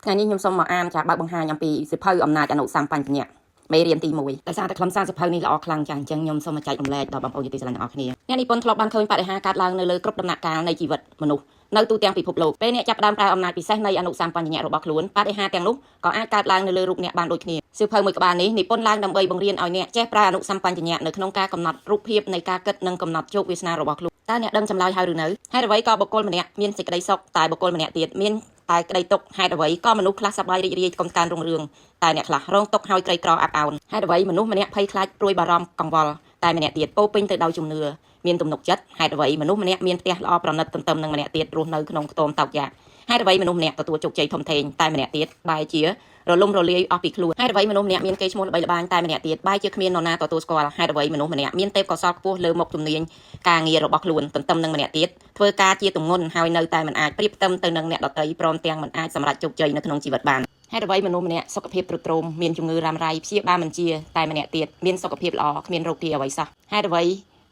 ថ្ងៃនេះខ្ញុំសូមមកអានចាបើកបង្ហាញអំពីសៀវភៅអំណាចអនុសម្បញ្ញៈមេរៀនទី1ដោយសារតែខ្លឹមសារសៀវភៅនេះល្អខ្លាំងចាអញ្ចឹងខ្ញុំសូមមកចែករំលែកដល់បងប្អូនជាទីស្រឡាញ់ទាំងអស់គ្នាអ្នកនិពន្ធធ្លាប់បានឃើញបរិហាកើតឡើងនៅលើគ្រប់ដំណាក់កាលនៃជីវិតមនុស្សនៅទូទាំងពិភពលោកពេលអ្នកចាប់ផ្ដើមប្រើអំណាចពិសេសនៃអនុសម្បញ្ញៈរបស់ខ្លួនបរិហាទាំងនោះក៏អាចកើតឡើងនៅលើរូបអ្នកបានដូចគ្នាសៀវភៅមួយក្បាលនេះនិពន្ធឡើងដើម្បីបង្រៀនឲ្យអ្នកចេះប្រើអនុសម្បញ្ញៈនៅក្នុងការកំណត់រូបភាពនៃការគិតនិងកំណត់ជោគវាសនារបស់ខ្លួនតើអ្នកដឹងចម្លើយហើយឬនៅហេតុអ្វីក៏បុគ្គលម្នាក់មានសេចក្តីសុខតែបុគ្គលម្នាក់ទៀតមានតែក្តីទុក្ខហេតុអ្វីក៏មនុស្សខ្លះសប្បាយរីករាយកុំកើនរុងរឿងតែអ្នកខ្លះរងទុក្ខហើយក្រីក្រអាប់អោនហេតុអ្វីមនុស្សម្នាក់ភ័យខ្លាចព្រួយបារម្ភកង្វល់តែម្នាក់ទៀតពោរពេញទៅដោយជំនឿមានទំនុកចិត្តហេតុអ្វីមនុស្សម្នាក់មានផ្ទះល្អប្រណិតទន្ទឹមនឹងម្នាក់ទៀតរស់នៅក្នុងខ្ទមតោកយ៉ាកហេតុអ្វីមនុស្សម្នាក់ទទួលជោគជ័យធំធេងតែម្នាក់ទៀតបែរជារលំរលាយអស់ពីខ្លួនហេតុអ្វីមនុស្សម្នាក់មានកេរ្តិ៍ឈ្មោះល្បីល្បាញតែម្នាក់ទៀតបែរជាគ្មាននរណាទទួលស្គាល់ហេតុអ្វីមនុស្សម្នាក់មានទេពកោសល្យខ្ពស់លើមុខជំនាញការងាររបស់ខ្លួនទន្ទឹមនឹងម្នាក់ទៀតធ្វើការជាទម្ងន់ហើយនៅតែមិនអាចប្រៀបផ្ទឹមទៅនឹងអ្នកដទៃព្រមទាំងមិនអាចសម្រេចជោគជ័យនៅក្នុងជីវិតបានហេតុអ្វីមនុស្សម្នាក់សុខភាពទ្រុឌទ្រោមមានជំងឺរ៉ាំរ៉ៃព្យាបាលមិនជាតែម្នាក់ទៀតមានសុខភាពល្អគ្មានរោគគាអ្វីសោះហេតុអ្វី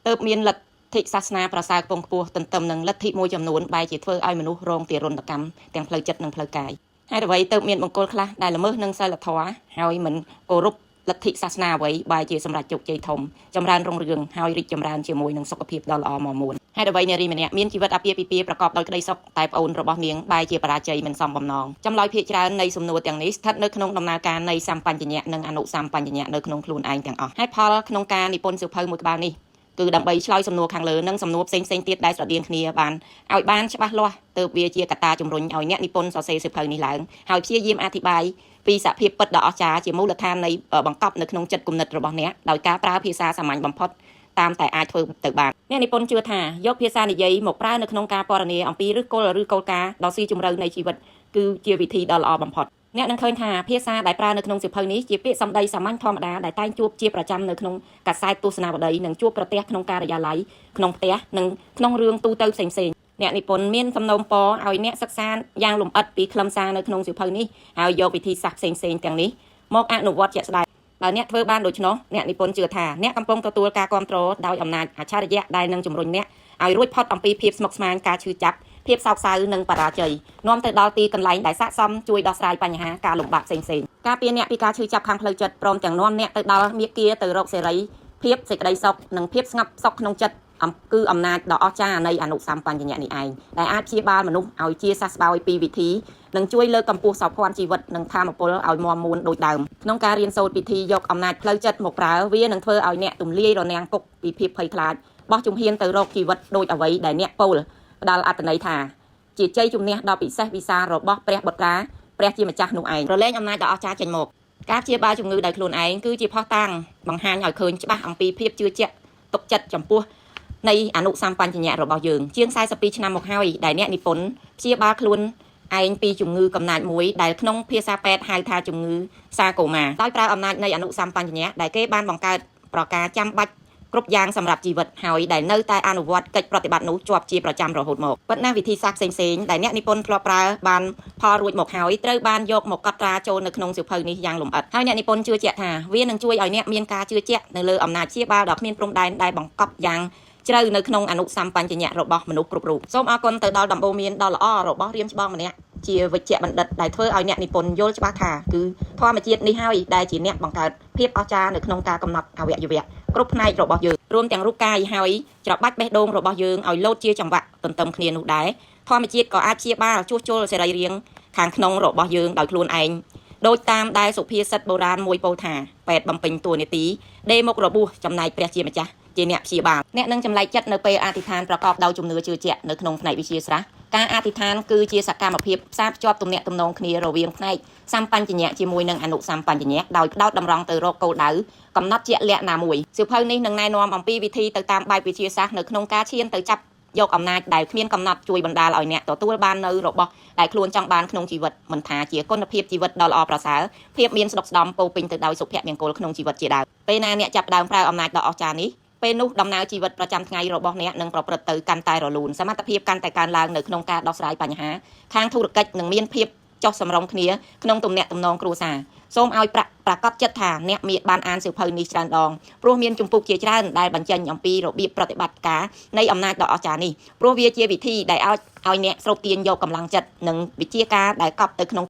ទើបមានលទ្ធិសាសនាប្រសើរខ្ពង់ខ្ពស់ទន្ទឹមនឹងលទ្ធិមួយចំនួនបែរជាធ្វើឲ្យមនុស្សរងទារុណកម្មទាំងផ្លូវចិត្តនិងផ្លូវកាយហេតុអ្វីទើបមានបង្គោលខ្លះដែលល្មើសនឹងសីលធម៌ហើយមិនគោរពលទ្ធិសាសនាអ្វីបែរជាសម្រេចជោគជ័យធំចម្រើនរុងរឿងហើយរីកចម្រើនជាមួយនឹងសុខភាពដ៏ល្អមាំមួនហេតុអ្វីនារីម្នាក់មានជីវិតអាពាហ៍ពិពាហ៍ប្រកបដោយក្តីសុខតែប្អូនរបស់នាងបែរជាបរាជ័យមិនសមបំណងចម្លើយភាគច្រើននៃសំណួរទាំងនេះស្ថិតនៅក្នុងដំណើរការនៃសម្បញ្ញៈនិងអនុសម្បញ្ញៈនៅក្នុងខ្លួនឯងទាំងអស់ហេតុផលក្នុងការនិពន្ធសៀវភៅមួយក្បាលនេះគឺដើម្បីឆ្លើយសំណួរខាងលើនិងសំណួរផ្សេងៗទៀតដែលស្រដៀងគ្នាបានឲ្យបានច្បាស់លាស់ទើបវាជាកត្តាជំរុញឲ្យអ្នកនិពន្ធសរសេរសៀវភៅនេះឡើងហើយព្យាយាមអធិប្បាយពីសភាពពិតដ៏អស្ចារ្យជាមូលដ្ឋាននៃបង្កប់នៅក្នុងចិត្តគំនិតរបស់អ្នកដោយការប្រើភាសាសាមញ្ញបំផុតតាមតែអាចធ្វើទៅបានអ្នកនិពន្ធជឿថាយកភាសានិយាយមកប្រើនៅក្នុងការពណ៌នាអំពីឫសគល់ឬគោលការណ៍ដ៏ស៊ីជម្រៅនៃជីវិតគឺជាវិធីដ៏ល្អបំផុតអ្នកនឹងឃើញថាភាសាដែលប្រើនៅក្នុងសៀវភៅនេះជាពាក្យសម្ដីសាមញ្ញធម្មតាដែលតែងជួបជាប្រចាំនៅក្នុងកាសែតទស្សនាវដ្តីនិងជួបប្រទះក្នុងការិយាល័យក្នុងផ្ទះនិងក្នុងរឿងទូទៅផ្សេងៗអ្នកនិពន្ធមានសំណូមពរឲ្យអ្នកសិក្សាយ៉ាងលម្អិតពីខ្លឹមសារនៅក្នុងសៀវភៅនេះហើយយកវិធីសាស្ត្រផ្សេងៗទាំងនេះមកអនុវត្តជាក់ស្ដែងបើអ្នកធ្វើបានដូច្នោះអ្នកនិពន្ធជឿថាអ្នកកំពុងទទួលការគ្រប់គ្រងដោយអំណាចអច្ឆរិយៈដែលនឹងជំរុញអ្នកឲ្យរួចផុតអំពីភាពស្មុគស្មាញការឈឺចាប់ភាពសោកសៅនិងបរាជ័យនាំទៅដល់ទីកន្លែងដែលស័ក្តិសមជួយដោះស្រាយបញ្ហាការលំបាកផ្សេងៗការពារអ្នកពីការឈឺចាប់ខាងផ្លូវចិត្តព្រមទាំងនាំអ្នកទៅដល់មាគ៌ាទៅរកសេរីភាពសេចក្តីសុខនិងភាពស្ងប់សុខក្នុងចិត្តអំគឺអំណាចដ៏អស្ចារ្យនៃអនុសម្បញ្ញៈនេះឯងដែលអាចព្យាបាលមនុស្សឲ្យជាសះស្បើយពីវិធីនិងជួយលើកកម្ពស់សោភ័ណ្ឌជីវិតនិងធម៌ពលឲ្យមាំមួនដូចដើមក្នុងការរៀនសូត្រពិធីយកអំណាចផ្លូវចិត្តមកប្រើវានឹងធ្វើឲ្យអ្នកទម្លាយរនាំងគុកពីភាពភ័យខ្លាចបោះជំហានទៅរកជីវិតដូចអ្វីដែលអ្នកពោលផ្ដល់អត្ថន័យថាជាជ័យជំនះដ៏ពិសេសវិសាលរបស់ព្រះបុត្រាព្រះជាម្ចាស់នោះឯងរលែងអំណាចដ៏អស្ចារ្យចេញមកការព្យាបាលជំងឺដោយខ្លួនឯងគឺជាភស្តុតាងបង្ហាញឲ្យឃើញច្បាស់អំពីភាពជឿជាក់ទុកចិត្តចំពោះនៃអនុសម្បញ្ញៈរបស់យើងជាង42ឆ្នាំមកហើយដែលអ្នកនិពន្ធព្យាបាលខ្លួនឯងពីជំងឺកំណាចមួយដែលក្នុងភាសាពេទ្យហៅថាជំងឺសាកូម៉ាដោយប្រើអំណាចនៃអនុសម្បញ្ញៈដែលគេបានបង្កើតប្រការចាំបាច់គ្រប់យ៉ាងសម្រាប់ជីវិតហើយដែលនៅតែអនុវត្តកិច្ចប្រតិបត្តិនោះជាប់ជាប្រចាំរហូតមកប៉ុន្តែវិធីសាស្ត្រផ្សេងៗដែលអ្នកនិពន្ធធ្លាប់ប្រើបានផលរួចមកហើយត្រូវបានយកមកកត់ត្រាចូលនៅក្នុងសៀវភៅនេះយ៉ាងលម្អិតហើយអ្នកនិពន្ធជឿជាក់ថាវានឹងជួយឲ្យអ្នកមានការជឿជាក់នៅលើអំណាចព្យាបាលដ៏គ្មានព្រំដែនដែលបង្កប់យ៉ាងជ្រៅនៅក្នុងអនុសម្បញ្ញៈរបស់មនុស្សគ្រប់រូបសូមអរគុណទៅដល់ដំបូន្មានដ៏ល្អរបស់រៀមច្បងម្នាក់ជាវិជ្ជបណ្ឌិតដែលធ្វើឲ្យអ្នកនិពន្ធយល់ច្បាស់ថាគឺធម្មជាតិនេះហើយដែលជាអ្នកបង្កើតភាពអស្ចារ្យនៅក្នុងការកំណត់អវយវៈគ្រប់ផ្នែករបស់យើងរួមទាំងរូបកាយហើយច្របាច់បេះដូងរបស់យើងឲ្យលោតជាចង្វាក់ទន្ទឹមគ្នានោះដែរធម្មជាតិក៏អាចព្យាបាលជួសជុលសរីរាង្គខាងក្នុងរបស់យើងដោយខ្លួនឯងដូចតាមដែលសុភាសិតបុរាណមួយពោលថាពេទ្យបំពេញតួនាទីដេមុខរបួសចំណែកព្រះជាម្ចាស់ជាអ្នកព្យាបាលអ្នកនឹងចម្លែកចិត្តនៅពេលអធិដ្ឋានប្រកបដោយជំនឿជឿជាក់នៅក្នុងផ្នែកវិទ្យាសាស្ត្រការអធិដ្ឋានគឺជាសកម្មភាពផ្សារភ្ជាប់ទំនាក់ទំនងគ្នារវាងផ្នែកសម្បញ្ញៈជាមួយនឹងអនុសម្បញ្ញៈដោយផ្ដោតតម្រង់ទៅរកគោលដៅកំណត់ជាក់លាក់ណាមួយសៀវភៅនេះនឹងណែនាំអំពីវិធីទៅតាមបែបវិទ្យាសាស្ត្រនៅក្នុងការឈានទៅចាប់យកអំណាចដែលគ្មានកំណត់ជួយបណ្ដាលឲ្យអ្នកទទួលបាននៅរបស់ដែលខ្លួនចង់បានក្នុងជីវិតមិនថាជាគុណភាពជីវិតដ៏ល្អប្រសើរភាពមានស្ដុកស្ដំពោពេញទៅដោយសុភមង្គលក្នុងជីវិតជាដើមពេលណាអ្នកចាប់ផ្ដើមប្រើអំណាចដ៏អស្ចារ្យនេះពេលនោះដំណើរជីវិតប្រចាំថ្ងៃរបស់អ្នកនឹងប្រព្រឹត្តទៅកាន់តែរលូនសមត្ថភាពកាន់តែកើនឡើងនៅក្នុងការដោះស្រាយបញ្ហាខាងធុរកិច្ចនឹងមានភាពចុះសម្រុងគ្នាក្នុងទំនាក់ទំនងគ្រួសារសូមឲ្យប្រាក់ប្រកាសចិត្តថាអ្នកមានបានអានសៀវភៅនេះច្រើនដងព្រោះមានជំពូកជាច្រើនដែលបញ្ចេញអំពីរបៀបប្រតិបត្តិការនៃអំណាចដ៏អស្ចារ្យនេះព្រោះវាជាវិធីដែលឲ្យឲ្យអ្នកស្រូបទាញយកកម្លាំងចិត្តនិងវិជាការដែលកប់ទៅក្នុង